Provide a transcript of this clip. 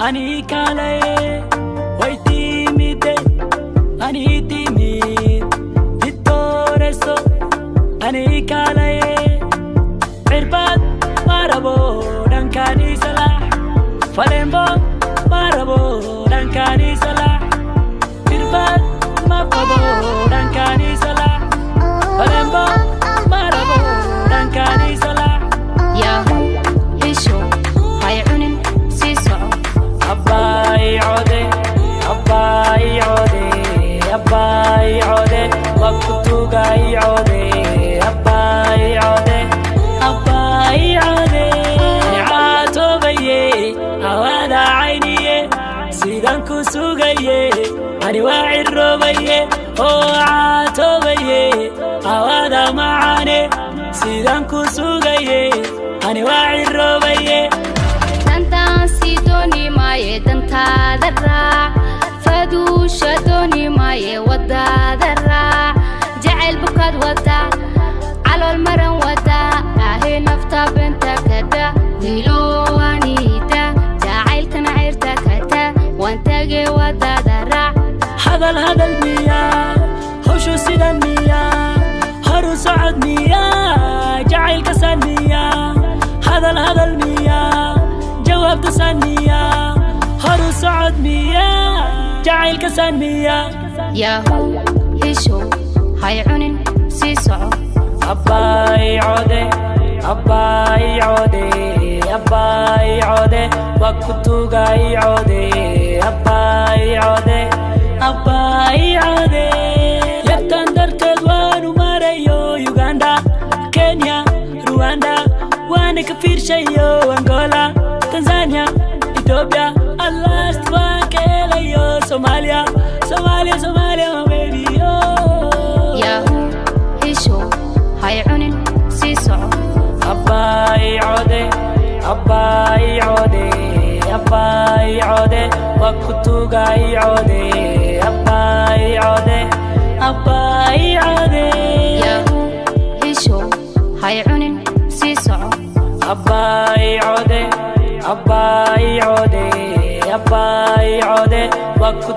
Ani kaalaye, way timide, ani timid ditoreso, ani kaalaye. Cirbad marabo dhankani salax, falembo marabo dhankani salax, cirbad ma qabo dhankani salax, falembo marabo dhankani salax. Yahoo, hisho, hay cunin, sii soco. Abbaay code, abbaay code, abbaay code, waa ku tugay code, abbaay code, abbaay code. Caatoobaye hawada cayniye, sidaan ku sugaye ani waa ciroobaye, oo caatoobaye hawada macane, sidaan ku sugaye ani waa ciroobaye. Dantaan sii dooni maaye, dantaada raac. Faduusha dooni maaye, wadaada raac. Jacayl bukaad wada, calool maran wada, ahe nafta beenta kada, wiilo aniida jacaylkana ceyrta kada, waan tage, wadaada raac. Hadal hadal miyaa? Hawshu sidan miyaa? Horu socod miyaa? Jacaylka san miyaa? Hadal hadal miyaa? Jawaabta san miyaa? Horu socod miyaa? Jacaylka san miyaa? Yahoo, hisho, hay cunin, sii soco. Abbaay code, abbaay code, abbaay code, waa ku tugay code, abbaay code, abbaay code. Yartan darteed waanu marayo Uganda, Kenya, Rwanda, waana ka fiirshayo Angola, Tanzania, Ethiopia, at last waan ka helayo Somalia, Somalia, Somalia, my baby, oh. Yahoo, hisho, hay cunin, sii soco. Abbaay code, abbaay code, abbaay code, waa ku tugay code, abbaay code, abbaay code. Yahoo, hisho, hay cunin, sii soco. Abbaay code, abbaay code, abbaay code, waa ku